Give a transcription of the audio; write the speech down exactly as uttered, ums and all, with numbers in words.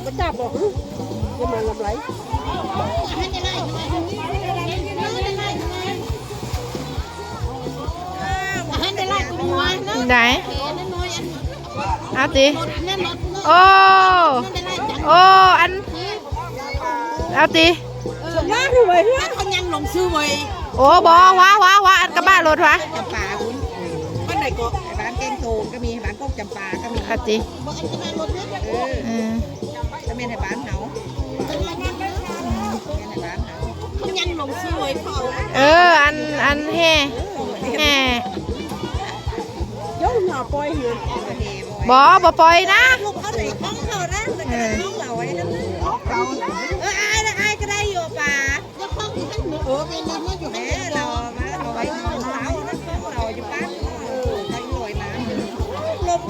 บ่จับบ่ จะมาลำไร ได้เอาติ โอ้ โอ้ อัน เอาติ มาดูไว้เพื่อนเขายังหลงซื้อไว้ โอ้บอว้าว้าว้าอันกระบะรถวะ จำปาคุณบ้านไหนก็บ้านแก้งโตนก็มีบ้านโคกจำปาก็มี เอาติ บ้านอันตรายรถเนี่ย เออ ก็มีในบ้านเขามีในบ้านเขาเขายังหลงซื้อไว้เขา เออ อัน อันแห่แห่ ยกหน่อปล่อยเหือน บอบอปล่อยนะ ลูกเขาไหนข้องเขานะแต่ก็ต้องเหล่าไว้นั่นเขาเอออายนะอายก็ได้อยู่ป่าเออเป็นนั่นอยู่ให้